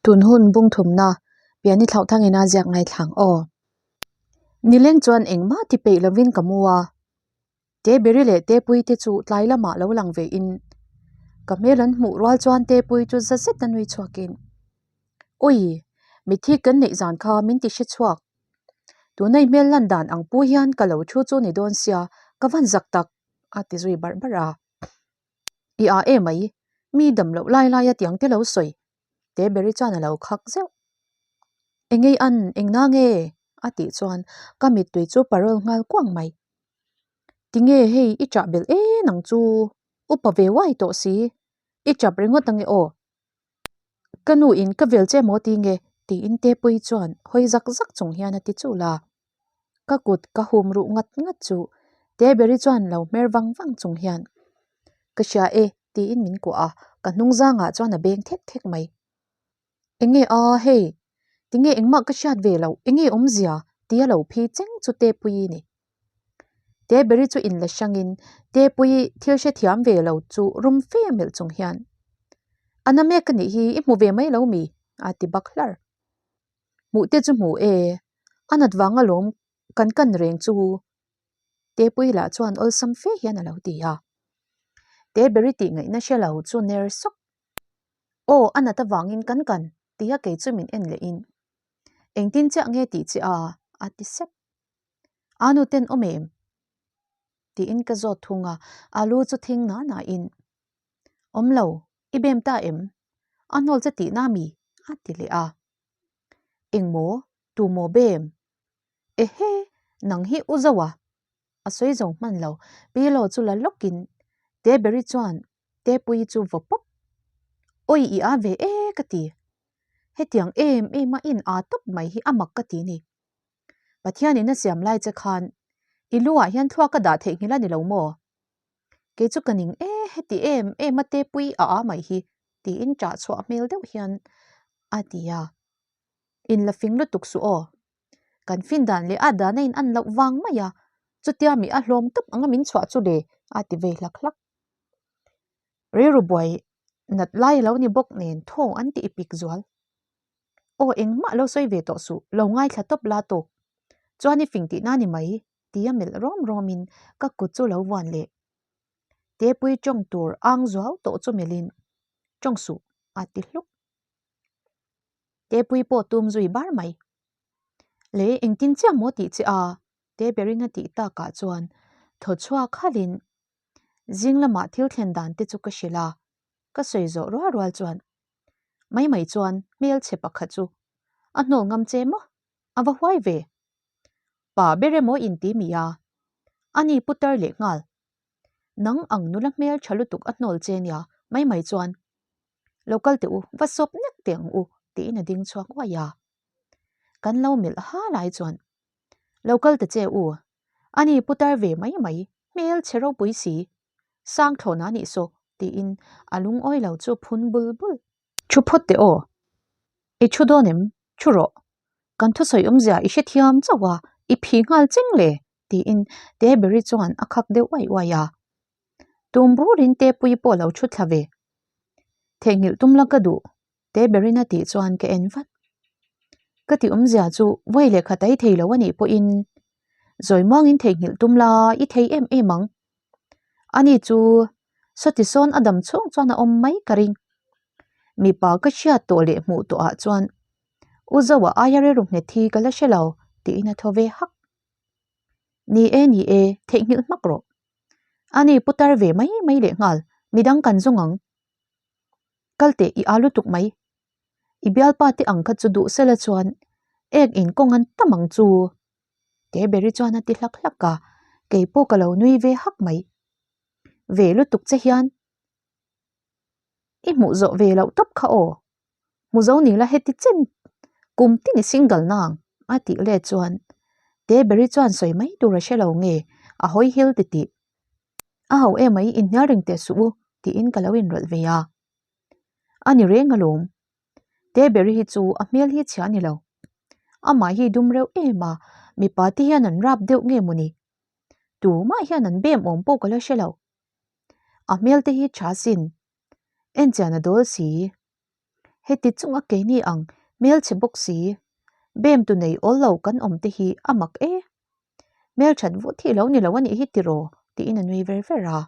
Tun hun bung thumna pian i thlauh thangin a ziak ngaithlang aw. Nileng chuan engmah ti peih lovin ka mu a. Teberi leh Tepui te chu tlai lamah lo lang ve in ka hmel an hmuh rual chuan Tepui chu za zet a nui chhuakin Awi! Mitthi kan neih zan kha min ti hre chhuak. Tuna i hmel lan dan ang pu hian ka lo thu chu ni dawn sia ka van zak tak a ti zui barh barh a. I a e mai, mi dam loh lai lai a tiang te lo sawi. Teberi chuan a lo khak zeuh. Engei an, eng na nge? a tih chuan ka mittui chu parawl nghal kuang mai. Tinge hei i chah belh e nang chu, upa ve uai tawh si, i chap ringawt ange aw. Ka nu in ka vel che maw ti nge? tiin Tepui chuan hawi zak zak chung hian a ti chul a. Ka kut ka hum ruh ngat ngat chu Teberi chuan lo hmer vang vang chung hian Ka hria e tiin min kuah a, ka hnung zangah chuan a beng thek thek mai. Enge a hei, tinge engmah ka hriat ve loh, enge awmzia tia lo phi cheng chu Tepuii ni. Teberi chu inla hrangin Tepuii thil hrethiam ve lo chu rum fe melh chung hian A na mek ka nih hi i hmu ve mai lo mi? a ti bak hlar. Hmuh te chu hmu e, a nat vang alawm kan kan reng chu Tepuii lah chuan awlsam fe hian a lo ti a. Teberi tih ngaihna hre lo chu ner sawk. Aw, a nat avangin kan kan tia kei chu min en leh in. Engtin chiah nge tih che a? a ti sep. A nu ten awm em? tiin ka zawt thung a, a lu chu thing na na in. Awm lo, i bem ta em? A hnawl che tihna mi? a ti leh a. Engmaw? Tu maw bem? Ehe, nang hi u zo a? A sawi zo hman lo, pillow chu la lawkin Teberi chuan Tepuii chu vaw pawp. Awi i a ve e ka ti. Hetiang em em a in a tawp mai hi a mak ka ti ni. Pathianin a siam lai che khan i lu ah hian thluak ka dah theihnghilh a ni lo maw? Kei chu ka ning e heti em em a Tepuii a a mai hi tiin ṭah chhuah hmel deuh hian a ti a. In la fing lutuk suh aw. Kan fin dan leh a dan a in an loh vang mai a, chutia mi a hlawm tawp anga min chhuah chu le a ti vei hlak hlak. Rilru buai nat lai a lo ni bawk nen thaw an ti ipik zual. Aw engmah lo sawi ve tawh suh, lo ngaithla tawp la tawk. Chuan i fing tihna ni mai tia melh rawm rawmin ka kut chu lo vuan leh. Tepui tawng tur ang zuau tawh chu melhin tawng suh a ti hluk. Tepui pawh tum zui bar mai. Le engtin chiah maw tih che a? Teberin a tih takah chuan thaw chhuak halhin zing lamah thil thlen dan te chu ka hrilh a, ka sawi zawh rual rual chuan mai mai chuan hmelchhe pakhat chu a hnawl ngam che maw? A va huai ve. Pa ber emaw inti mi a? Ani putar leh nghal. Nang ang nula hmel tha lutuk a hnawl che nia mai mai chuan Lo kal teh u, va sawp nek teh ang u tiin a ding chhuak uaih a. Kan lo melh ha lai chuan Lo kal ta che u, ani putar ve mai mai, hmel chhe ropui si, sang thlawhna a nih saw tiin a lungawi lo chu phun bul bul. Thu phawt teh aw, i thu dawn em? Thu rawh, kan thusawi awmzia i hrethiam chauh a, i phi nghal cheng le tiin Teberi chuan a khak deuh uaih uaih a. Tum burin Tepuii pawh lo thu thla ve. Theihnghilh tum la ka duh, Teberin a tih chuan ka en vat. Ka tih awmzia chu vawi lehkha tai thei lo a nih pawhin zawi muangin theihnghilh tum la i thei em em ang. Ani chu sawti sawn a dam chhung chuan a awm mai ka ring. Mipa ka hriat tawh leh hmuh tawh ah chuan U Zoa aia rilru nghet hi ka la hre lo tiin a thaw ve hak. Ni e ni e, theihnghilh hmak rawh. Ani putar ve mai mai leh nghal, midang kan zawng ang. Kal teh i a lutuk mai. I bialpa te ang kha chu duh sela chuan ek in kawng an tam ang chu. Teberi chuan a ti hlak hlak a, kei pawh ka lo nui ve hak mai. Ve lutuk che hian i hmuh zawh ve loh tawp kha aw. Hmu zo ni la heti chen kum tin i single nang a tih let chuan Teberi chuan sawi mai tur a hre lo nge a hawi hil ti tih. A ho emai inhnial reng teh suh u tiin ka lo inrawlh ve a. A ni reng alawm. Teberi hi chu a hmel hi chhia a ni lo. Amah hi dum reuh em a, mipa te hian an rap deuh nge mawni? Tumah hian an bem awm pawh ka la hre lo. A hmel te hi tha sin. Enchian a dawl si. Heti chunga keini ang hmelchhe bawk si, bem tu nei awl lo kan awm te hi a mak e. Hmelthat vut hi lo ni lo a nih hi tiraw? tiin a nui ver ver a.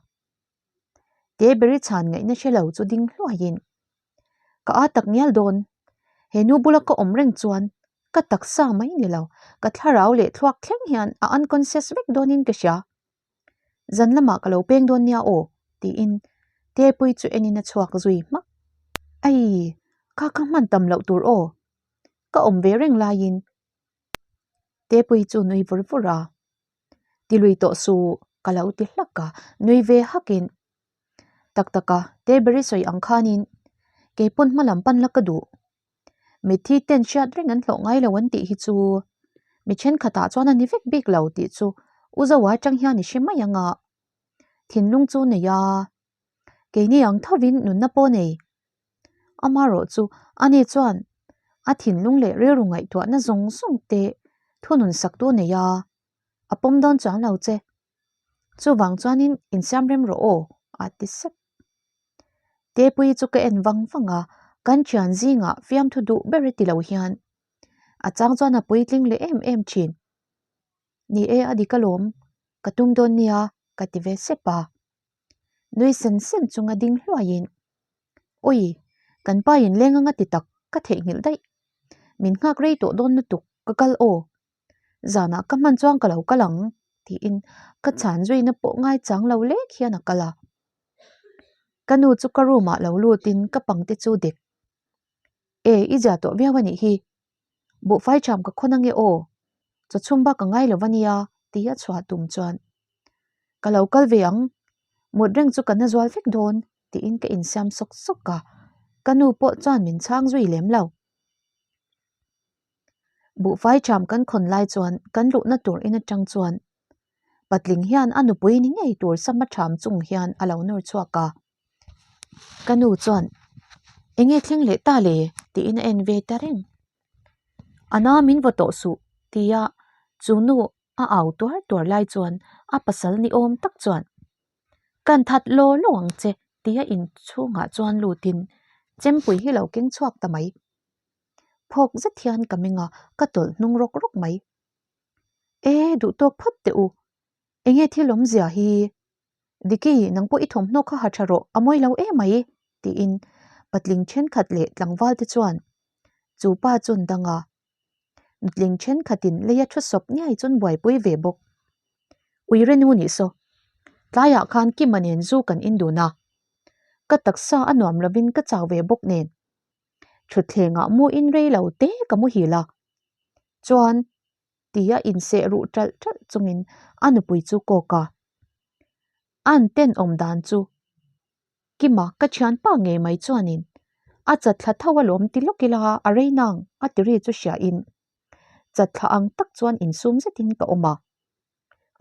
Teberi chhan ngaihna hre lo chu ding hluaiin, Ka a tak ngial dawn. He nu bula ka awm reng chuan ka taksa mai ni lo, ka thlarau leh thluak thleng hian a unconscious vek dawnin ka hria. Zan lamah ka lo peng dawn nia aw, tiin Tepui chu enin a chhuak zui hmak. Ai, kha kha hman tam loh tur aw. Ka awm ve reng laiin Tepui chu nui vur vur a. Ti lui tawh su, ka lo ti hlak a, nui ve hakin. Tak tak a, Teberi sawi ang khanin keipawn hma lam pan la ka duh. Mitthi ten hriat reng an hlawh ngai lo an tih hi chu mi thenkhatah chuan a ni vek bik lo tih chu U Zoa atang hian i hre mai ang a, thinlung chu nei a, keini ang thovin nunna pawh nei. Amaherawh chu ani chuan a thinlung leh rilru ngaihtuahna zawng zawng te thunun sak tu nei a, a pawm dawn chuang lo che. Chuvang chuanin insiam rem rawh aw a ti sep. Tepuii chu ka en vang vang a, kan thian zingah fiamthu duh ber e ti lo hian a chang chuan a puitling leh em em thin. Ni e a dik alawm, ka tum dawn nia ka ti ve sep a. Nui sen sen chunga ding hluaiin, Ui, kan pa in leng anga ti tak ka theihnghilh daih. Min nghak rei tawh dawn lutuk, ka kal aw. Zanah ka hman chuan ka lo kal ang tiin ka chhan zuina pawh ngai chang lo lek hian a kal a. Ka nu chu ka room ah lo lutin ka pangte chu dek. E, i zia tawh viau a nih hi. Buhfai ṭham ka khawn ange aw, chaw chhum bak a ngai lo ania ti a chhuah tum chuan ka lo kal ve ang, mut reng chu ka na zual vek dawn tiin ka insiam sawk sawk a, ka nu pawh chuan min chhang zui lem lo. Buhfai ṭham kan khawn lai chuan kan luhna tur in aṭang chuan patling hian a nupui ni ngei tur sama ṭham chung hian a lo nawr chhuak a. Ka nu chuan eng nge thleng leh ta le tiin a en ve ta reng. A na min vaw tawh suh tia chu nu a au tuar tuar lai chuan a pasal ni awm tak chuan Kan that law law ang che tia inchhungah chuan lutin chempui hi lo keng chhuak ta mai. Phawk zet hian ka meng a, ka tawlh hnung rawk rawk mai. E, duh tawk phawt teh u. Enge thil awmzia hi? Diki, nang pawh i thawmhnaw kha ha tha rawh, a mawi lo emai, tiin patling thenkhat leh tlangval te chuan chu pa chun dang a. Nutling thenkhatin leia thu sawp ngiai chun buaipui ve bawk. Uire nu nih saw, tlaiah khan Kima nen zu kan indun a, ka taksa a nuam lovin ka chau ve bawk nen. Thutthlengah mu in rei lo te ka muhil a, chuan tia inseh ruh ṭalh ṭalh chungin a nupui chu kawk a. An tenawm dan chu Kima ka thianpa ngei mai chuanin a chatthla tho alawm ti lawk ila a rei nang a ti ri chu hriain chatthla ang tak chuan insum zetin ka awm a.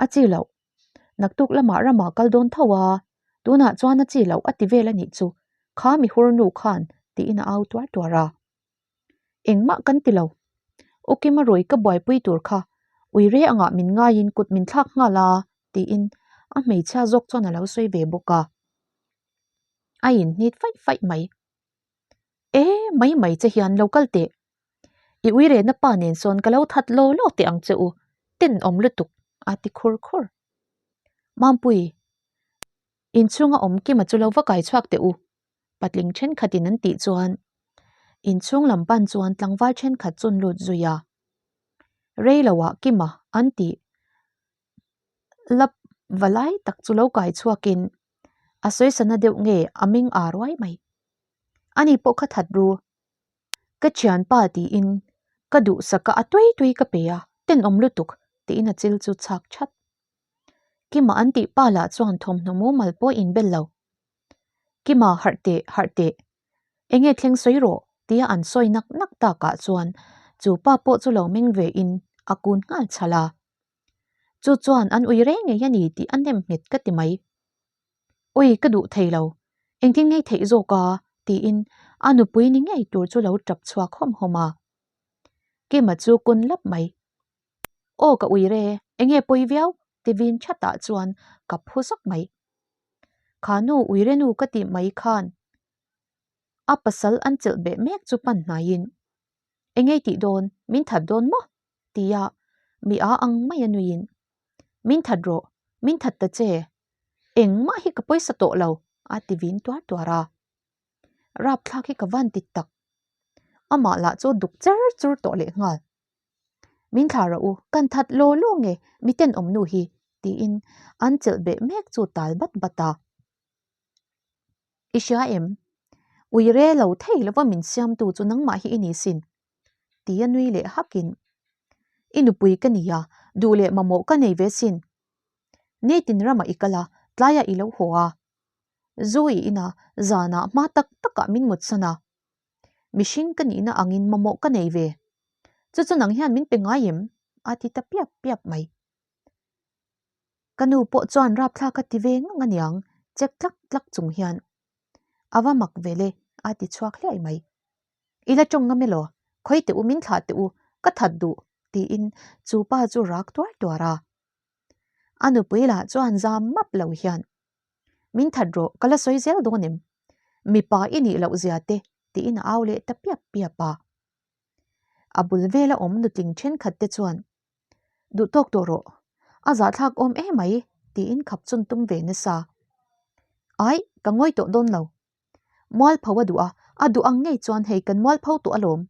A chi loh, naktuk lamah ramah kal dawn tho a, tunah chuan a chi loh a ti vel a nih chu, kha mi hur nu khan tiin a au tuar tuar a. Engmah kan ti lo, U Kima rui ka buaipui tur kha uire angah min ngaiin kut min thlak nghal a tiin a hmeichhia zawk chuan a lo sawi ve bawk a. A inhnit faih faih mai. E, mai mai che hian lo kal teh. I uirehna pa nen sawn ka lo that law law teh ang che u, tenawm lutuk a ti khur khur. Mampui, inchhunga awm Kima chu lo va kai chhuak teh u, patling thenkhatin an tih chuan inchhung lam pan chuan tlangval thenkhat chun lut zui a. Rei loah Kima an tih lap va lai tak chu lo kai chhuakin a sawisana deuh nge a ming aa ruai mai. Ani pawh kha that ru. Ka thianpa tiin ka duhsaka a tui tui ka pe a, tenawm lutuk tiin a chil chu chhak that. Kima an tih pa lah chuan thawmhnaw mumal pawh inbel lo. Kima harh teh, harh teh. Enge thleng sawi rawh tia an sawi nak nak takah chuan chu pa pawh chu lo meng ve in a kun nghal chhal a. Chu chuan an ui reng ngei a ni tih a nem nghet ka ti mai. Ui ka duh thei lo, engtin ngei theih zawk a? tiin a nupui ni ngei tur chu lo tap chhuak hawm hawm a. Kima chu kun lap mai. Aw ka ui re, enge pawi viau? ti vin thatah chuan ka phu zawk mai. Kha nu ui re nu ka tih mai khan. A pasal an chelh beh mek chu pan hnaiin, Engei tih dawn, min that dawn maw? tia mi a ang mai a nuiin, Min that rawh, min that ta che, engmah hi ka pawisa tawh lo, a ti vin tuar tuar a. Rapthlak hi ka van ti tak. Amah lah chu duk cher chur tawh leh nghal. Min thlah rawh u, kan that law law nge mi tenawm nu hi, tiin an chelh beh mek chu tal bat bat a. I hria em? Ui re lo thei lova min siamtu chu nangmah hi i ni sin, tia nui leh hakin, I nupui ka ni a, duh leh mamawh ka nei ve sin. Nitin ramah i kal a, tlaiah i lo haw a. Zu i in a, zanah hma tak takah min mutsan a. Mihring ka nihna angin mamawh ka nei ve. Chu chu nang hian min pe ngai em? a ti ta piap piap mai. Ka nu pawh chuan rapthlak a ti ve ngang aniang, chek tlak tlak chung hian a va mak ve le a ti chhuak hliai mai. I la tawng ngam elaw? Khawi teh u min thlah teh u, ka that duh tiin chu pa chu rak tuar tuar a. A nupui lah chuan zam map lo hian Min that rawh, ka la sawi zel dawn em? Mipa i nih loh zia te tiin a au leh ta piap piap a. A bul vela awm nutling thenkhat te chuan Duh tawk tawh rawh, a zahthlak awm em mai tiin khap chun tum ve nasa. Aih, ka ngawi tawh dawn lo. Mualpho a duh a, a duh ang ngei chuan hei kan mualpho tawh alawm.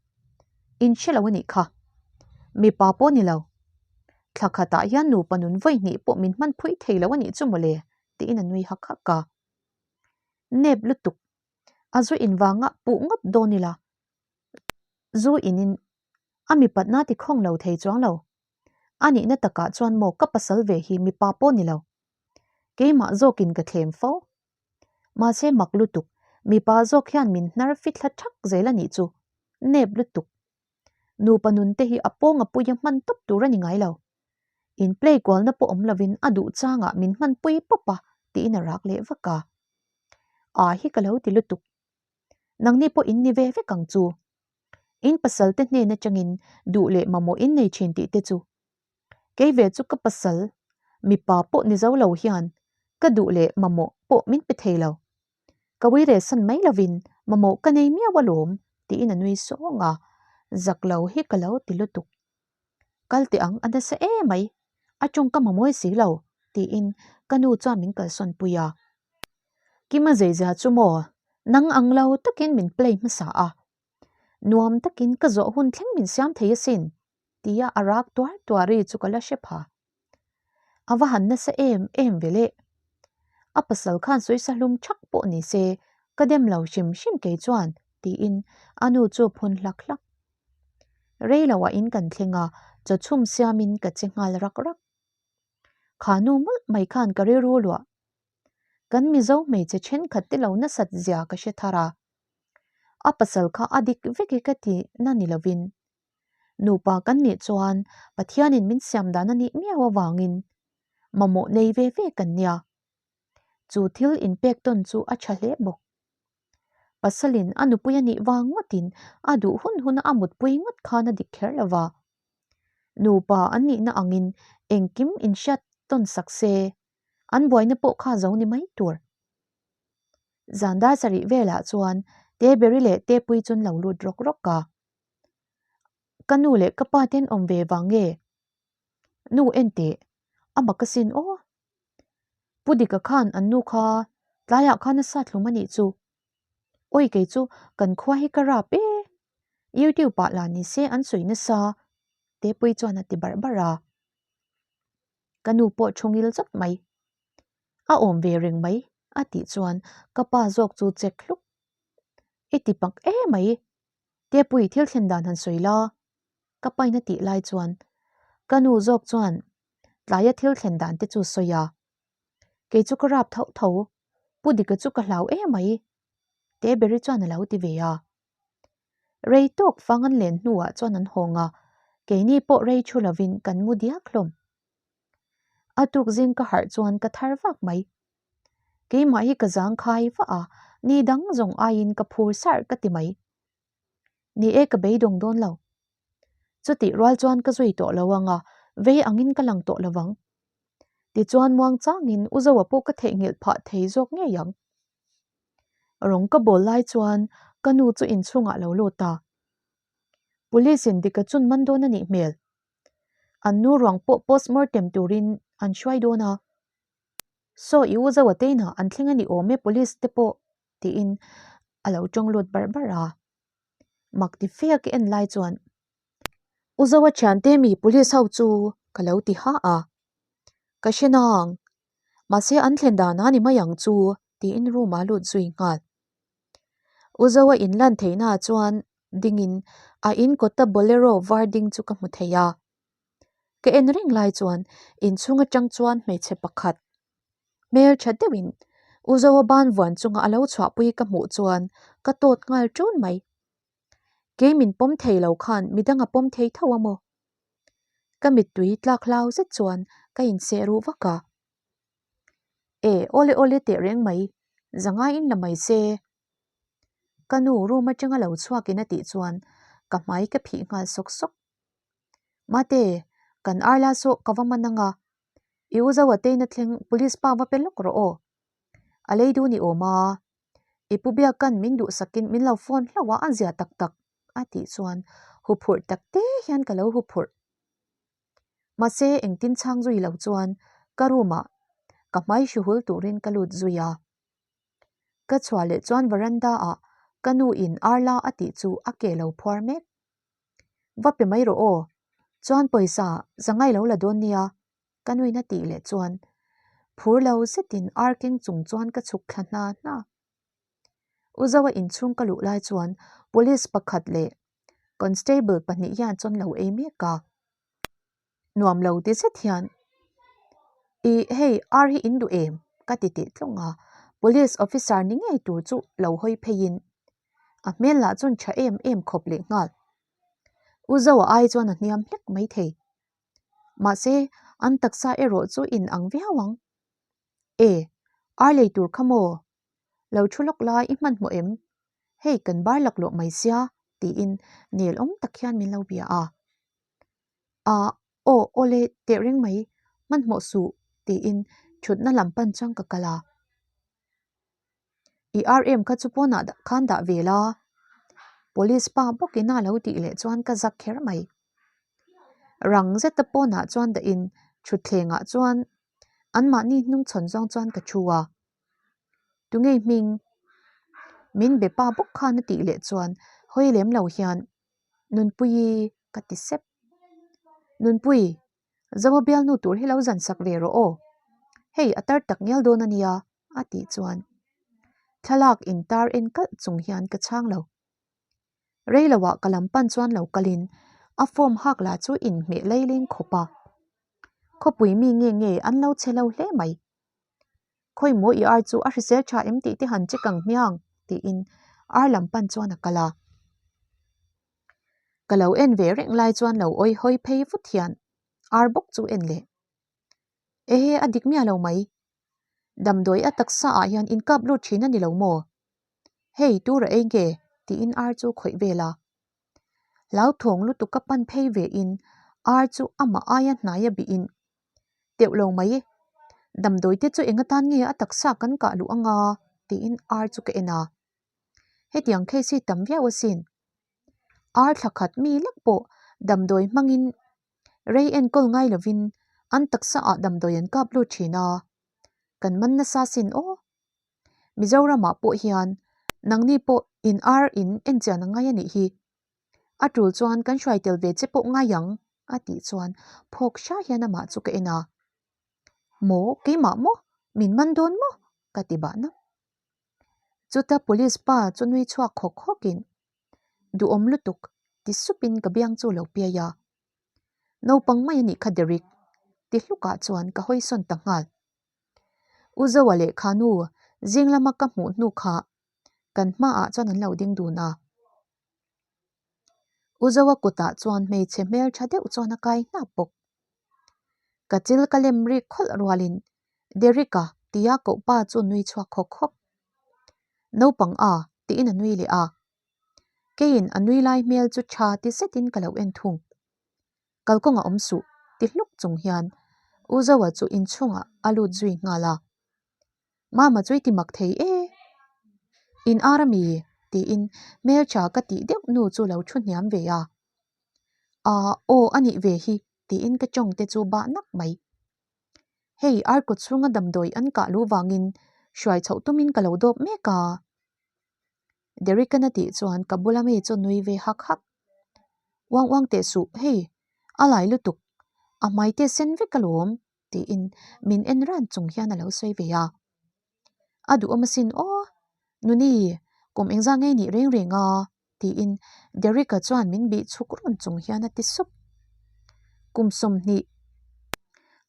In hre lo a nih kha. Mipa pawh ni lo. Thla khatah hian nupa nun vawi hnih pawh min hman phuih thei lo a nih chu mawle tiin a nui hak hak a. Nep lutuk. A zu invanga puh ngawt dawn ila. Zu inin a mipatna ti khawng lo thei chuang lo. A nihna takah chuan maw ka pasal ve hi mipa pawh ni lo. Keimah zawkin ka thlem fo. Mahse mak lutuk, mipa zawk hian min hnar fithla thak zel a nih chu. Nep lutuk. Nupa nun te hi a pawng a puia hman tawp tur a ni ngai lo. In play kualna pawh awm lovin a duh changah min hman pui pawp a tiin a rak leh vak a. A hi ka lo ti lutuk. Nangni pawh in ni ve vek ang chu. In pasal te hnen atangin duh leh mamawh in nei thin tih te chu. Kei ve chu ka pasal, mipa pawh ni zo lo hian ka duh leh mamawh pawh min pe thei lo. Ka uire san mai lovin mamawh ka nei miau alawm tiin a nui sawng a, zak lo hi ka lo ti lutuk. Kal teh ang a nasa emai, a tawngkam a mawi si lo tiin ka nu chuan min kalsawn pui a. Kima zeizia chu maw nang ang lo takin min play hmasa a, nuam takin ka zawh hun thleng min siam thei asin tia a rak tuar tuar ri chu ka la hre pha. A va han nasa em em ve le. A pasal khan sawisa hlum thak pawh ni se ka dem lo hrim hrim kei chuan tiin a nu chu a phun hlak hlak. Rei loah in kan thleng a, chaw chhum siamin ka che nghal rak rak. Kha nu mawlh mai khan ka rilru luah. Kan Mizo hmeichhe thenkhat te lo nasat zia ka hre thar a. A pasal kha a dik vek e ka ti na ni lovin Nupa kan nih chuan Pathianin min siam dan a nih miau avangin mamawh nei ve ve kan nia. Chu thil inpek tawn chu a tha hle bawk. Pasalin a nupui a nih vang ngawtin a duh hun huna a mutpui ngawt khan a dik kher lo va. Nupa an nihna angin engkim inhriat tawn sak se, an buaina pawh kha zo ni mai tur. Zan dar sarih velah chuan Teberi leh Tepui chu an lo lut rawk rawk a. Ka nu leh ka pa ten awm ve vang nge? Nu en teh, a mak asin aw. Pu Dika khan an nu kha tlaiah khan a sat hlum a nih chu. Awi kei chu kan khua hi ka rap e. YouTube ah lah ni se an sawi nasa Tepui chuan a ti barh barh a. Ka nu pawh thu ngil chawt mai. A awm ve reng mai a tih chuan ka pa zawk chu check hluk. I ti pak emai. Tepui thil thlen dan han sawi la, ka pain a tih lai chuan ka nu zawk chuan tlaia thil thlen dan te chu sawi a, kei chu ka rap tho tho, Pu Dika chu ka hlau emai, Teberi chuan a lo ti ve a. Rei tawk fang an len hnuah chuan an hawng a, keini pawh rei thu lovin kan mu diak hlawm. A tuk zing ka harh chuan ka thar vak mai. Keimah hi ka zang khai vah a, ni dang zawng aiin ka phur sarh ka ti mai. Ni e ka beidawng dawn lo. Chutih rual chuan ka zui tawh lo ang a, vei angin ka lang tawh lo vang. Tichuan muang changin u Zoa pawh ka theihnghilh phah thei zawk ngei ang. Rawng ka bawl lai chuan Ka nu chu inchhungah lo lut a. Police in dika chun man dawn a nih hmel. An nu ruang pawh postmortem turin an hruai dawn a. Saw i u Zoa te inah an thleng a ni awm e police te pawh tiin a lo tawng lut barh barh a. Mak ti fe a ka en lai chuan U Zoa thiante mi police ho chu ka lo ti ha a. Ka hre nang. Mahse an thlen dan a ni mai ang chu tiin room ah lut zui nghal. U Zoa inlan theihna ah chuan dingin a in kawta bolero var ding chu ka hmu thei a. Ka en reng lai chuan inchhung atang chuan hmeichhe pakhat hmel tha deuhin U Zoa ban vuan chunga a lo chhuahpui ka hmuh chuan ka tawt nghal ṭun mai. Kei min pawm thei lo khan midang a pawm thei tho a maw? Ka mittui tlak hlau zet chuan ka inseh ruh vak a. E, awle awle teh reng mai, zangai in la mai se. Ka nu room atanga lo chhuakin a tih chuan ka hmai ka phih nghal sawk sawk. Mate, kan arla saw ka va man anga, i u Zoa teina thleng police pa va pe lawk rawh aw. A lei duh ni awm a, i pu biakan min duhsakin min lo phone hlauh a, a zia tak tak a tih chuan huphurh tak te hian ka lo huphurh. Mahse engtin chhang zui lo chuan ka room ah ka hmai hruhul turin ka lut zui a. Ka chhuah leh chuan veranda ah ka nu in Arla a tih chu a ke lo phuar mek. Va pe mai rawh aw, chuan pawisa zangai lo la dawn nia ka nuin a tih leh chuan phur lo zetin ar keng chung chuan ka chhuk thla hna hna. U Zoa inchhung ka luh lai chuan police pakhat leh constable pahnih hian chuan lo ei mek a. Nuam lo ti zet hian Ih hei ar hi in duh em? ka ti teh tlawng a, police officer ni ngei tur chu lo hawi pheiin a hmel lah chuan tha em em khawp leh nghal. U Zoa ai chuan a hniam hlek mai thei. Mahse an taksa erawh chu in ang viau ang. E, ar lei tur kha maw? Lo thu lawk lai i hmanhmawh em? Hei kan bar laklawh mai sia tiin nel awm tak hian min lo bia a. A, aw, awle teh reng mai, hmanhmawh suh tiin thutna lam pan chuan ka kal a. I ar em kha chu pawnah khan dah ve la. Police pa bawkin a lo tih leh chuan ka zak kher mai. Rang zeta pawnah chuan dahin thutthlengah chuan anmahni hnungchhawn zawng chuan ka thu a. Tunge hming? Min be pa bawk khan a tih leh chuan hawi lem lo hian Nunpuii ka ti sep. Nunpui, Zoa bialnu tur hi lo zan sak ve rawh aw. Hei a tar tak ngial dawn a nia a tih chuan thlalak intar en kalh chung hian ka chhang lo. Rei loah ka lam pan chuan lo kalin a form hak lah chu inhmeh leileng khawp a. Khawpui mi nge nge an lo che lo hle mai. Khawi maw i ar chu a hrisel tha em tih te han check ang hmiang tiin ar lam pan chuan a kal a. Ka lo en ve reng lai chuan lo awi hawi phei vut hian ar bawk chu en leh. Ehe a dik miah lo mai. Damdawi a taksa ah hian in kap lut thin a ni lo maw? Hei tur a ei nge? tiin ar chu khawih vel a. Hlauthawng lutuk ka pan phei ve in ar chu amah aia hnai a bih in teuh lo mai. Damdawi te chu eng atan nge a taksa kan kah luh anga? tiin ar chu ka en a. Hetiang case hi tam viau asin. Ar thla khat mi lek pawh damdawi hmangin rei enkawl ngai lovin an taksa ah damdawi an kap lut thin a, kan man nasa sin aw. Mizoramah pawh hian nangni pawh in ar in enchian a ngai a nih hi. A tul chuan kan hruai tel ve che pawh ngai ang a tih chuan phawk hra hian amah chu ka en a. Maw keimah maw? Min man dawn maw? ka ti bah nap. Chuta police pa chu nui chhuak khawk khawkin duhawm lutuk ti supin ka biang chu lo piai a. Naupang mai a nih kha Derek ti hlukah chuan ka hawi sawn ta nghal. U Zoa leh Khanu zing lama ka hmuh hnu kha kan hmaah chuan an lo ding dun a. U Zoa kutah chuan hmeichhe hmeltha deuh chuan a kai hnap bawk. Ka chil ka lem rik khawlh rualin Derek-a tia koh pa chu nui chhuak khawk khawk. Naupang a tiin a nui leh a. Keiin a nui lai hmel chu tha ti zetin ka lo en thung. Kalkawng a awm suh ti hluk chung hian U Zoa chu inchhungah a lut zui nghal a. Mama chu i ti mak thei e. In ar a mi? Tiin hmeltha ka tih deuh nu chu lo thu hniam ve a. Aa aw a nih ve hi tiin ka tawng te chu bah nak mai. Hei arkawt chhunga damdawi an kah luh vangin hruai chhoh tumin ka lo dawp mek a. Derek-an a tih chuan ka bula mi chu nui ve hak hak. Uang uang teh suh, hei a lai lutuk, a hmai te sen vek alawm tiin min en ran chung hian a lo sawi ve a. A duhawm asin aw, Nuni, kum engzah ngei nih reng reng a? tiin Derek-a chuan min bih chhuk run chung hian a ti sup. Kum 20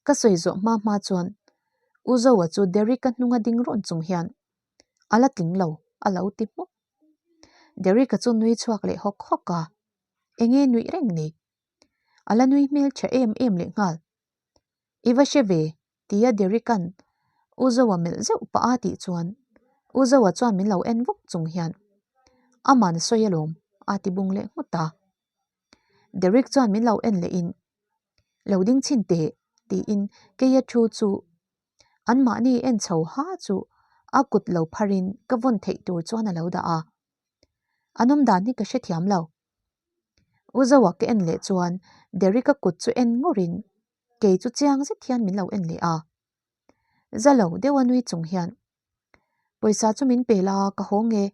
ka sawi zawh hma hma chuan U Zoa chu Derek-a hnunga ding run chung hian a la tling lo a lo ti hmuk. Derek-a chu nui chhuak leh hawk hawk a, enge nuih reng ni? A la nui hmel tha em em leh nghal. I va hre ve tia Derek-a'n U Zoa melh zeuh pah a tih chuan U Zoa chuan min lo en vuk chung hian Aman sawi alawm a ti bung leh nghut a. Derek chuan min lo en leh in Lo ding chhin teh tiin keia thu chu anmahni en chho ha chu a kut lo pharin ka vawn theih tur chuan a lo dah a. An awm dan hi ka hrethiam lo. U Zoa ka en leh chuan Derek-a kut chu en ngurin kei chu chiang zet hian min lo en leh a. Za lo deuh a nui chung hian, Pawisa chu min pe la, ka haw nge?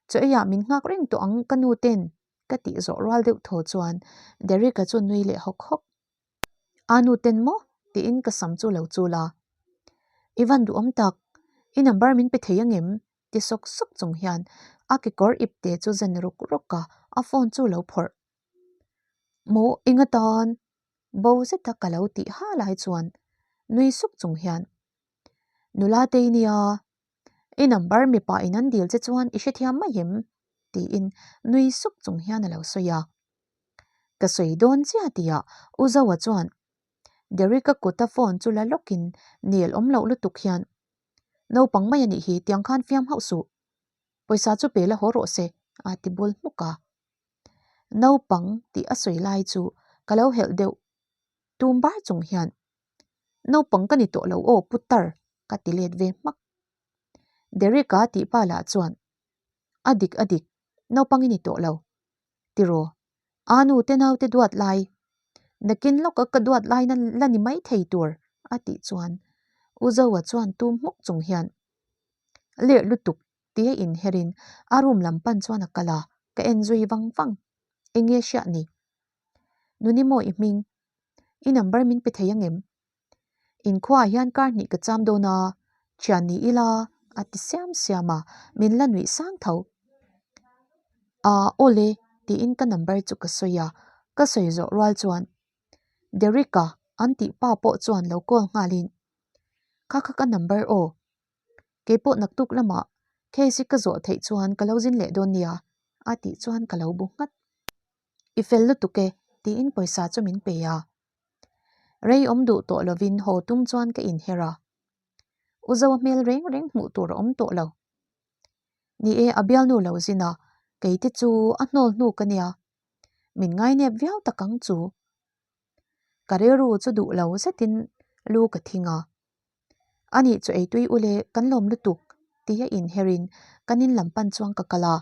Chaw eiah min nghak reng tawh ang ka nu ten ka tih zawh rual deuh thaw chuan Derek-a chu nui leh hawk hawk. A nu ten maw? tiin ka sam chu lo chul a. I van duhawm tak, i number min pe thei angem? ti sawk sawk chung hian a kekawr ipte chu zen ruk ruk a, a phone chu lo phawrh. Maw enga tan? Bo zeta ka lo tih ha lai chuan nui suk chung hian, Nula tei nia, i number mipa in an dil che chuan i hrethiam mai em? tiin nui suk chung hian a lo sawi a. Ka sawi dawn chiah tihah U Zoa chuan Derek-a kuta phone chu la lawkin nel awm loh lutuk hian, Naupang mai a nih hi, tiang khan fiam hauh suh. Pawisa chu pe la haw rawh se, a ti bul hmuk a. Naupang tih a sawi lai chu ka lo helh deuh tum bar chung hian, Naupang ka ni tawh lo aw putar ka ti let ve hmak. Derek-a tih pa lah chuan, A dik a dik, naupang i ni tawh lo. Tiraw, a nu te naute duat lai, nakin lawka ka duat lai na la ni mai thei tur a tih chuan U Zoa chuan tum hmuk chung hian, Lerh lutuk tia inherin a room lam pan chuan a kal a, ka en zui vang vang. Enge hriah ni? Nuni maw i hming? I number min pe thei angem? Inkhuaah hian kar hnih ka cham dawn a, thian ni ila a ti siam siam a, min la nuih sang tho. Aa awle tiin ka number chu ka sawi a, ka sawi zawh rual chuan Derek-a an tih pa pawh chuan lo call nghalin Kha kha ka number aw, keipawh naktuk lamah case hi ka zawh theih chuan ka lo zin leh dawn nia a tih chuan ka lo bu nghat. I fel lutuk e tiin pawisa chu min pe a. Rei awm duh tawh lovin haw tum chuan ka inher a. U Zoa hmel reng reng hmuh tur a awm tawh lo. Ni e, a bialnu lo zin a, kei te chu a hnawl hnu ka nia. Min ngainep viau tak ang chu. Ka rilru chu duh lo zetin lu ka thing a. Anih chu eitui u le, kan lawm lutuk tia inherin kan in lam pan chuan ka kal a.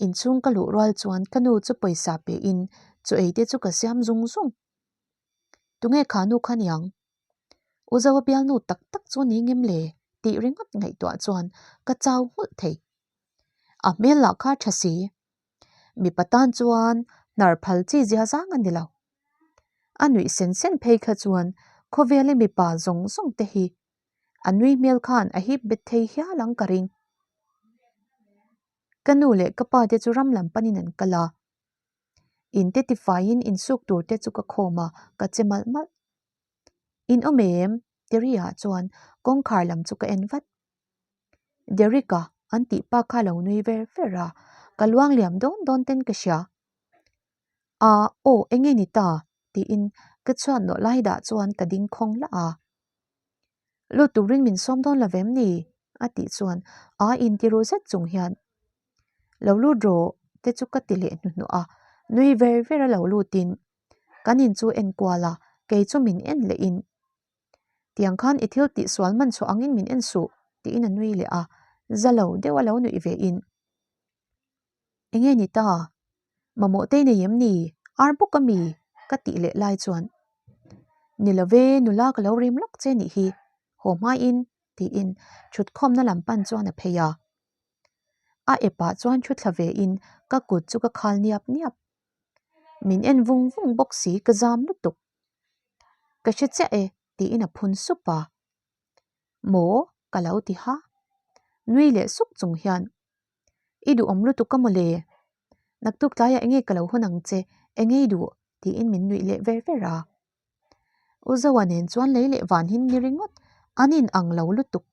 Inchhung ka luh rual chuan ka nu chu pawisa pe in chu ei te chu ka siam zung zung. Tunge kha nu kha niang? U Zoa bialnu tak tak chu ni ngem le tih ringawt ngaihtuah chuan ka chau nghulh thei. A hmel lah kha tha si. Mipa tan chuan hnar phal chi zia zang a ni lo. A nuih sen sen phei kha chuan khawvela mipa zawng zawng te hi a nui hmel khan a hip bet thei hial ang ka ring. Ka nu leh ka pa te chu ram lam panin an kal a, in te tifaiin insuk tur te chu ka khawm a, ka che malh malh. In awm em? Terry-ah chuan kawngkhar lam chu ka en vat. Derek-a an tih pa kha lo nui ver ver a, ka luang liam dawn dawn ten ka hria. A, aw enge ni ta? tiin ka chhuat nawh lai dah chuan ka ding khawng lah a. Lut turin min sawm dawn lo vem ni? a tih chuan a inti ru zet chung hian Lo lut rawh te chu ka ti leh hnuhnawh a, nui ver ver a lo lutin kan in chu en kual a, kei chu min en leh in Tiang khan i thil tih sual man chhuah angin min en suh tiin a nui leh a, za lo deuh a lo nuih ve in. Enge ni ta? Mamawh te nei em ni? Ar bawk a mi? Ka tih leh lai chuan, Ni lo ve, nula ka lo rim lawk che nih hi, haw hmaiin tiin thutkhawmna lam pan chuan a phei a. A epah chuan thu thla vein ka kut chu ka khal niap niap. Min en vung vung bawk si ka zam lutuk. Ka hre chiah e tiin a phun sup a. Maw? Ka lo ti ha. Nui leh suk chung hian, I duhawm lutuk a mawle. Naktuk tlaiah enge ka lo hawn ang che, enge i duh? tiin min nuih leh ver ver a. U Zoa nen chuan lei leh van hin ni ringawt, an in ang lo lutuk.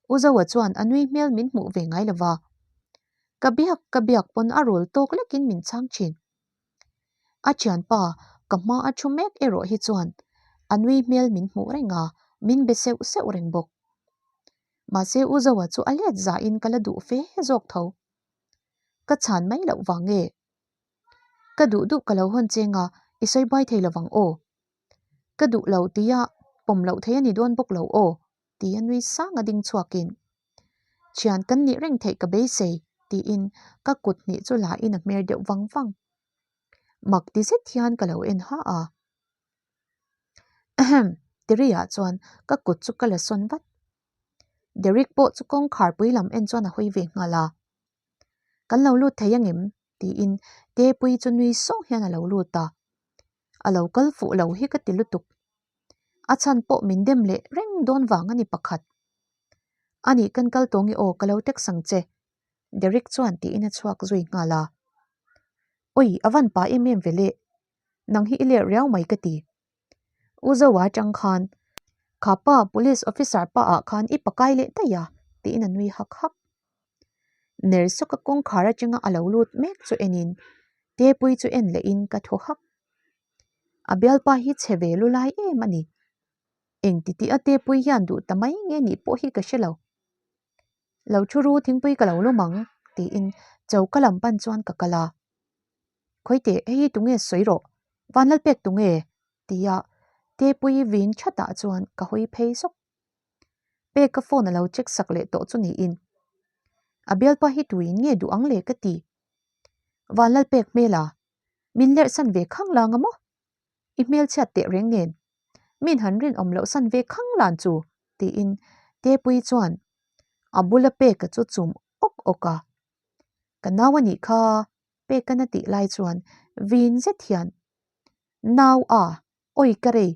U Zoa chuan a nui hmel min hmuh ve ngai lova, ka biak ka biak pawn a rul tawk lekin min chhang thin. A thianpa ka hma a thu mek erawh hi chuan a nui hmel min hmuh reng a, min be seuh seuh reng bawk. Mahse U Zoa chu a let zahin ka la duh fe zawk tho. Ka chhan mai loh vang nge? Ka duh duh ka lo hawn cheng a, i sawi bai thei lovang aw. Ka duh lo tia pawm loh thei a ni dawn bawk lo aw, tia nui sang a ding chhuakin. Thian kan nih reng theih ka beisei, tiin ka kut hnih chu lain a hmer deuh vang vang. Mak ti zet hian ka lo en ha a. Ahem, Terry-ah chuan ka kut chu ka la sawn vat. Derek pawh chu kawngkhar pui lam en chuan a hawi ve nghal a. Kan lo lut thei angem? tiin Tepuii chu nui sawng hian a lo lut a. A lo kal fuh lo hi ka ti lutuk. A chhan pawh min dem leh reng dawn vang a ni pakhat. Anih kan kal tawng i aw ka lo text ang che Derek chuan tiin a chhuak zui nghal a. Awi a van pa em em ve le. Nang hi i lerh riau mai ka ti. U Zoa atang khan Kha pa police officer pa ah khan i pakai leh daih a tiin a nui hak hak. Ner sawka kawngkhar atanga a lo lut mek chu enin Tepuii chu en lehin ka thaw hak. A bialpa hi chhe ve lu lai em a ni. Eng ti tih a Tepuii hian duh ta mai nge nih pawh hi ka hre lo. Lo thu ru thingpui ka lo lawm ang tiin choka lam pan chuan ka kal a. Khawite hei hi tunge sawi rawh, Vanlalpek tunge? tia Tepuii vin thatah chuan ka hawi phei zawk. Peka phone a lo check sak leh tawh chu niin. A bialpa hi tuin nge duh ang le ka ti. Vanlalpek hmela, min lerh san ve khang lang a maw? I hmelchhiat teh reng nen, min han rinawm loh san ve khang lan chu tiin Tepuii chuan a bula Peka chu chum awk awk a. Ka nau a nih kha Peka'n a tih lai chuan vin zet hian, Nau a, awi ka rei.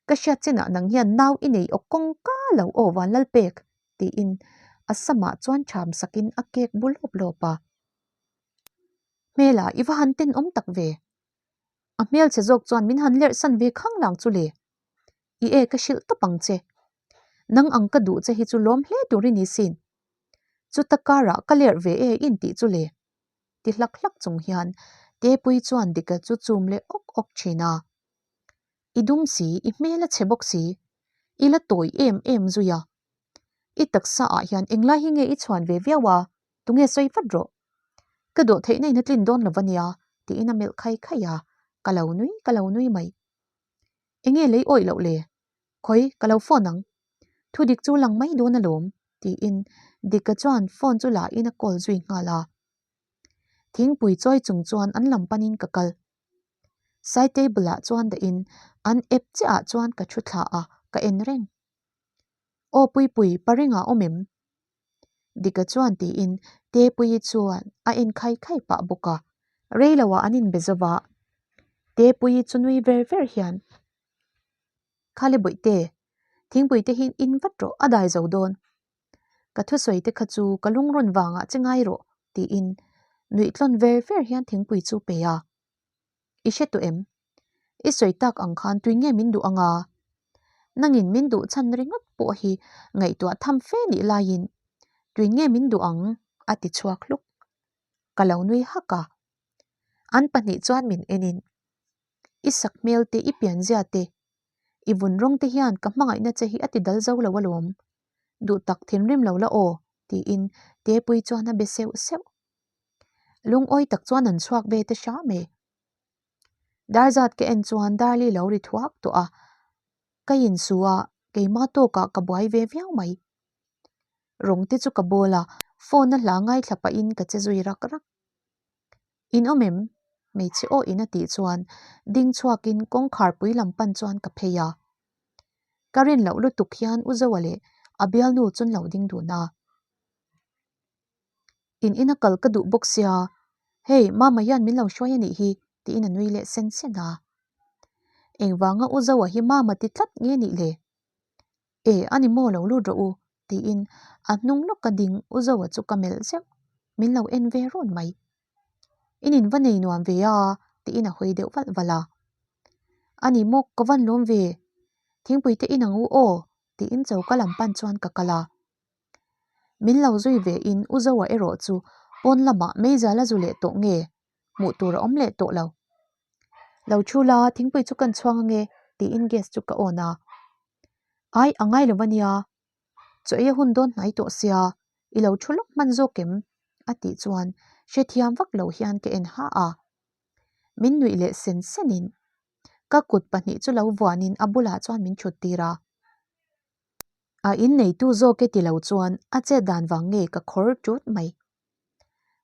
Ka hriat chinah nang hian nau i nei awk kawngka lo aw Vanlalpek tiin a samah chuan ṭham sakin a kek bu lawp lawp a. Hmela i va han tenawm tak ve. A hmelchhe zawk chuan min han lerh san ve khang lang chu le. I e ka hrilh tawp ang che. Nang ang ka duh che hi chu lawm hle tur i ni sin. Chuta karah ka lerh ve e in tih chu le. Ti hlak hlak chung hian Tepuii chuan Dika chu chum leh awk awk thin a. I dum si, i hmel a chhe bawk si. I la tawi em em zui a. I taksa ah hian englai hi nge i chhuan ve viau a, tunge sawi vat rawh. Ka dawh theihna in a tlin dawn lo va nia, tiin a melh khai khai a, ka lo nui, ka lo nui mai. Enge lei awih loh le? Khawi, ka lo phone ang. Thu dik chu lang mai dawn alawm, tiin Dika chuan phone chu la in a call zui nghal a. Thingpui chawi chung chuan an lam panin ka kal. Side table ah chuan dah in an ep chiah ah chuan ka thu thla a, ka en reng. Aw Puipui, pa ringah awm em? Dika chuan tiin Tepuii chuan a en khai khai pah bawk a. Rei loah an inbe zo va, Tepuii chu nui ver ver hian, Khale Bawihte, thingpui te hi in vat rawh, a dai zo dawn. Ka thusawi te kha chu ka lungrawn vangah che ngai rawh, tiin nuih tlawn ver ver hian thingpui chu pe a. I hre tawh em? I sawi tak ang khan tui nge min duh anga? Nangin min duh chhan ringawt pawh hi ngaihtuah tham fe nih laiin tui nge min duh ang? a ti chhuak hluk. Ka lo nui hak a. An pahnih chuan min enin, I sak hmel te, i pianzia te, i vun rawng te hian ka hmangaihna che hi a ti dal zo lo alawm. Duh tak thinrim lo la aw, tiin Tepuii chuan a be seuh seuh. Lungawi tak chuan an chhuak ve te hram e. Dar zat ka en chuan Darli lo ri thuak tawh a, ka insu a, keimah tawkah ka buai ve viau mai. Rawng te chu ka bawl a, Phone a hla ngaithla pahin ka che zui rak rak. In awm em? Hmeichhe aw in a tih chuan ding chhuakin kawngkhar pui lam pan chuan ka phei a. Ka rin loh lutuk hian U Zoa leh a bialnu chun lo ding dun a. In ina kal ka duh bawk sia, hei Mama hian min lo hruai a nih hi tiin a nui leh sen sen a. Engvanga U Zoa hi Mama ti tlat nge nih le? E, a ni maw lo lut rawh u tiin a hnung lawka ding U Zoa chu ka melh zeuh, min lo en ve run mai. In in va nei nuam ve a tiin a hawi deuh valh valh a. A ni maw ka van lawm ve, thingpui te in ang u aw tiin choka lam pan chuan ka kal a. Min lo zui ve in U Zoa erawh chu pawn lamah meizial a zu leh tawh nge hmuh tur a awm leh tawh lo. Lo thu la thingpui chu kan chhuang ange tiin gas chu ka on a. Ai a ngai lo va nia, chaw ei a hun dawn hnai tawh sia i lo thu lawk hman zawk em? a tih chuan hrethiam vak lo hian ka en ha a. Min nuih leh sen sen in ka kut pahnih chu lo vuanin a bulah chuan min thut tir a. A inneitu zawk e ti lo chuan a chet dan vang nge ka khawr tut mai.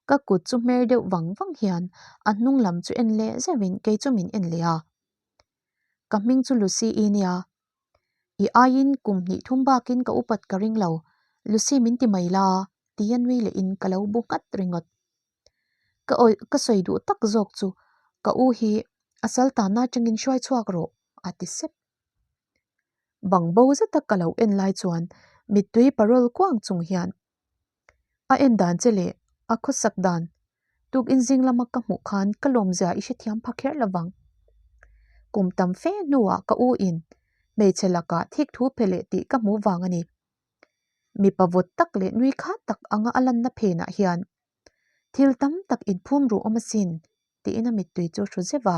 Ka kut chu hmer deuh vang vang hian a hnung lam chu en leh zeuhin kei chu min en leh a. Ka hming chu Lucy i nia. I aiin kum hnih thum bakin ka upat ka ring lo, Lucy min ti mai la tia nui lehin ka lo bu nghat ringawt. Ka awih ka sawi duh tak zawk chu ka u hi a saltanna atangin hruai chhuak rawh a ti sep. Bang bo zeta ka lo en lai chuan mittui parawl kuang chung hian a en dan che leh a khawsak dan tukin zing lama ka hmuh khan ka lawmzia i hrethiam pha kher lovang. Kum tam fe hnuah ka u in hmeichhe lakah thik thu pe leh tih ka hmu vang a ni. Mipa vawt tak leh nui kha tak anga a lanna phenah hian thil tam tak inphum ruh awm asin tiin a mittui chu hru zeuh a.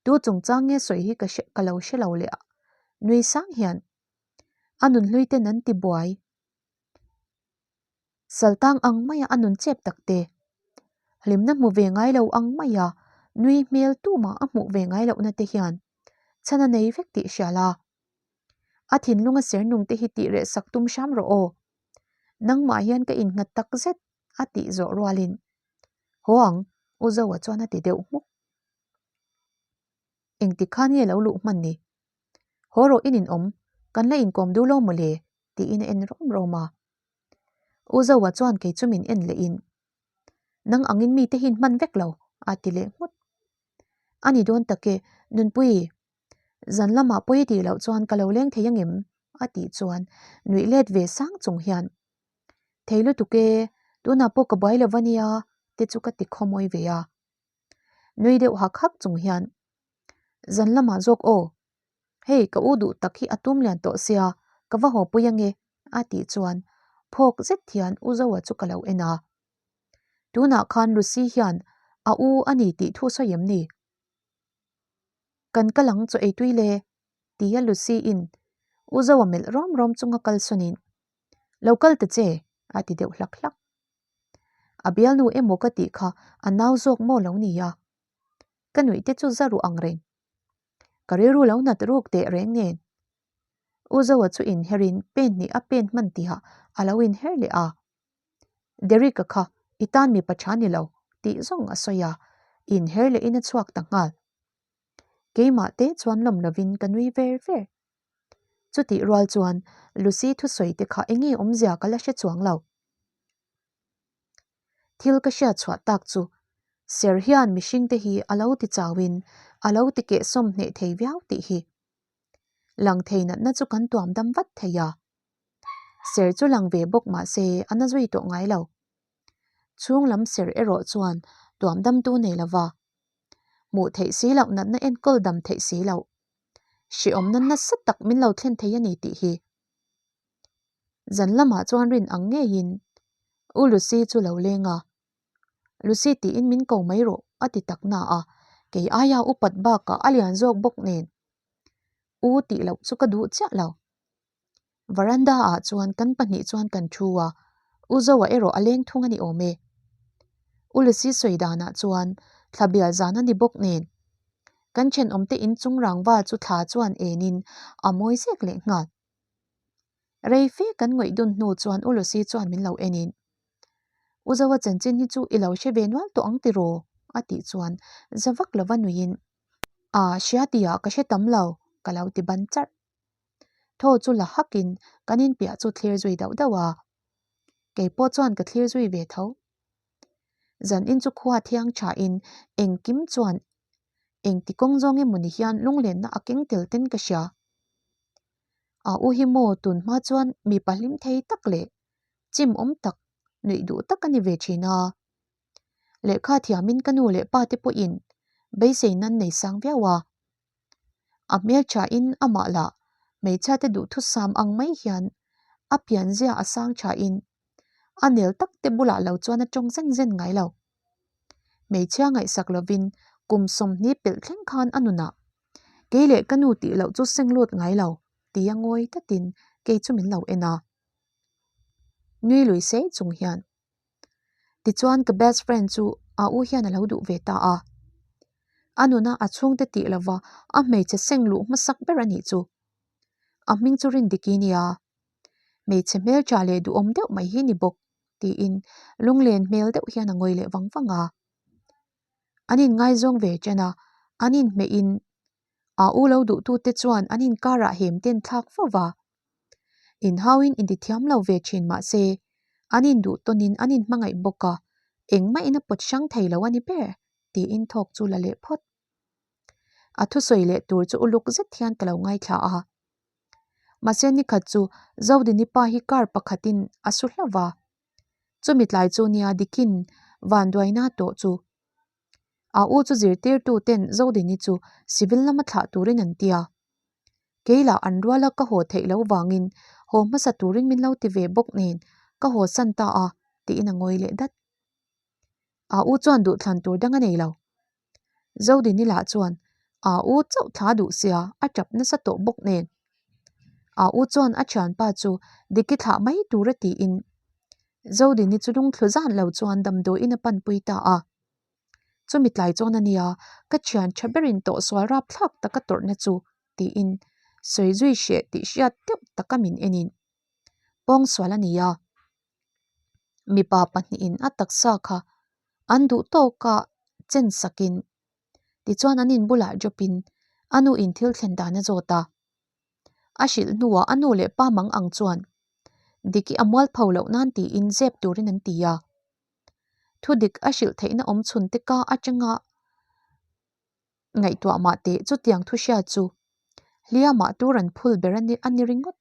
Tu chungchang nge sawi hi ka hre ka lo hre lo leh a, nui sang hian a nun hlui ten an ti buai. Saltang ang maia a nun chep tak te, hlimna hmu ve ngai lo ang maia nui hmel tumah a hmuh ve ngai lohna te hian chhan a nei vek tih hria la. A thinlunga ser nung te hi tih reh sak tum hram rawh aw. Nangmah hian ka innghat tak zet a tih zawh rualin Haw ang, U Zoa chuan a ti deuh hmuk. Engtik khan nge lo luh hman ni? Haw rawh in inawm, kan la inkawm duh lo mawle tiin a en rawm rawm a. U Zoa chuan kei chu min en lehin, Nang angin mite hi in hman vek lo a ti leh nghut. A ni dawn tak e, Nunpui, zan lamah pawi tih loh chuan ka lo leng thei angem? a tih chuan nuih let ve sang chung hian, Thei lutuk e, tunah pawh ka buai lo va nia te chu ka ti khawmawi ve a. Nui deuh hak hak chung hian, Zan lamah zawk aw, hei ka u duh tak hi a tum lian tawh sia, ka va haw pui ange a tih chuan phawk zet hian U Zoa chu ka lo en a. Tunah khan Lucy hian a u a ni tih thu sawi em ni? Kan kal ang chaw ei tui le tia Lucy in U Zoa melh rawm rawm chunga kal sawnin, Lo kal ta che a ti deuh hlak hlak. A bialnu emaw ka tih kha a nau zawk maw lo nia. Ka nuih te chu za ruh ang reng. Ka rilru lo nat ruk teh reng nen. U Zoa chu inherin pen hnih a pen hman tihah a lo inher leh a. Derek-a kha i tan mipa tha ni lo tih zawng a sawi a, inher lehin a chhuak ta nghal. Keimah te chuan lawm lovin ka nui ver ver. Chutih rual chuan Lucy thusawi te kha enge awmzia ka la hre chuang lo. Thil ka hriat chhuah tak chu Ser hian mihring te hi a lo ti chauin a lo ti kehsawm hneh thei viau tih hi. Lang thei natna chu kan tuam dam vat thei a. Ser chu lang ve bawk mah se a na zui tawh ngai lo. Chhung lam ser erawh chuan tuam damtu nei lova. Hmuh theih si loh natna enkawl dam theih si loh. Hreawmna nasa tak min lo thlen thei a ni tih hi. Zan lamah chuan rin ang ngeiin U Lucy chu lo leng a, Lucy tiin min ko mai rawh a ti tak na a, kei aia upat bakah a lian zawk bawk nen U tih loh chu ka duh chiah lo. Veranda ah chuan kan pahnih chuan kan thu a, U Zoa erawh a leng thung a ni awm e. U Lucy sawi danah chuan thla bial zan a ni bawk nen kan thenawmte inchung rangva chu thla chuan enin a mawi zek leh nghal. Rei fe kan ngawih dun hnu chuan U Lucy chuan min lo en in, U Zoa chanchin hi chu i lo hre ve nual tawh ang tiraw? a tih chuan za vak lova nuiin, A hria tihah ka hre tam lo, ka lo ti ban charh. Thaw chu la hakin kan inpiah chu thlir zui dauh dauh a, kei pawh chuan ka thlir zui ve tho. Zan in chu khua thiang thain engkim chuan engti kawng zawng emaw ni hian lunglenna a keng tel ten ka hria. A u hi maw tun hma chuan mipa hlim thei tak leh chim awm tak nuih duh tak a ni ve thin a. Lehkha thiamin ka nu leh pa te pawhin beisei nan nei sang viau a. A hmelthain amah lah hmeichhia te duhthusam ang mai hian a pianzia a sang thain a nel tak te bulah lo chuan a tawng zen zen ngai lo. Hmeichhia ngaihsak lovin kum sawmhnih pelh thleng khan a nunah kei leh ka nu tih loh chu seng lut ngai lo tia ngawi tatin kei chu min lo en a. Nui lui sei chung hian Tichuan ka best friend chu a u hian a lo duh ve ta a. A nuna a chhungte tih lova a hmeichhe seng luh hmasak ber a nih chu. A hming chu Rindiki nia. Hmeichhe hmeltha leh duhawm deuh mai hi ni bawk tiin lunglen hmel deuh hian a ngawi leh vang vang a. An inngaizawng ve chen a, an inhmeh in a u lo duhtute chuan an inkarah hem ten thlak fo va. Inhauin intithiam lo ve thin mah se, an induh tawnin an inhmangaih bawk a, engmahin a pawt hrang thei lo a ni ber, tiin thawk chu la leh phawt. A thusawi leh tur chu uluk zet hian ka lo ngaithla a. Mahse nikhat chu Zodini pa hi car pakhatin a su hlauh va, chumi tlai chu nia dikin vanduaina tawh chu A u chu zirtirtu ten Zodini chu civil lama thlah turin an ti a. Kei lah an ruala ka haw theih lo vangin haw hmasa turin min lo ti ve bawk nen ka haw san ta a tiin a ngawi leh dat. A u chuan duhthlan tur dang a nei lo. Zodini lah chuan a u chauh thla duh sia a tap nasa tawh bawk nen. A u chuan a thianpa chu Diki thlah mai tur a tiin Zodini chu lungthlu zan lo chuan damdawiin a panpui ta a. Chumi tlai chuan a nia, ka thian tha berin tawhsual rapthlak taka tawrhna chu tiin sawi zui hreh tih hriat deuh taka min enin pawngsual a ni a. Mipa pahnihin a taksa kha an duh tawka chen sakin tichuan an inbulah drop-in a nuin thil thlen dan a zawt a. A hrilh hnuah a nu leh pa mang ang chuan Diki a mualpho loh nan tiin zep turin an ti a. Thu dik a hrilh theihna awm chhun te ka atanga ngaihtuah mah teh chutiang thu hria chu hliamah tur an phul ber a ni ringawt.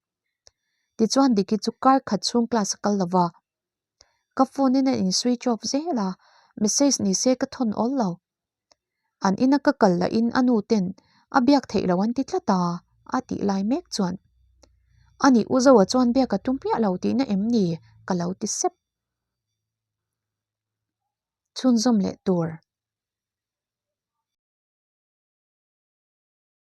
Tichuan Diki chu kar khat chhung class a kal lova, ka phone in a in switch off zel a, message ni se ka thawn awl lo. An ina ka kal lahin a nu ten a biak theih lo an ti tlat a, a tih lai mek chuan ani U Zoa chuan biak a tum miah lo tihna em ni ka lo ti sep. Chhunzawm leh tur.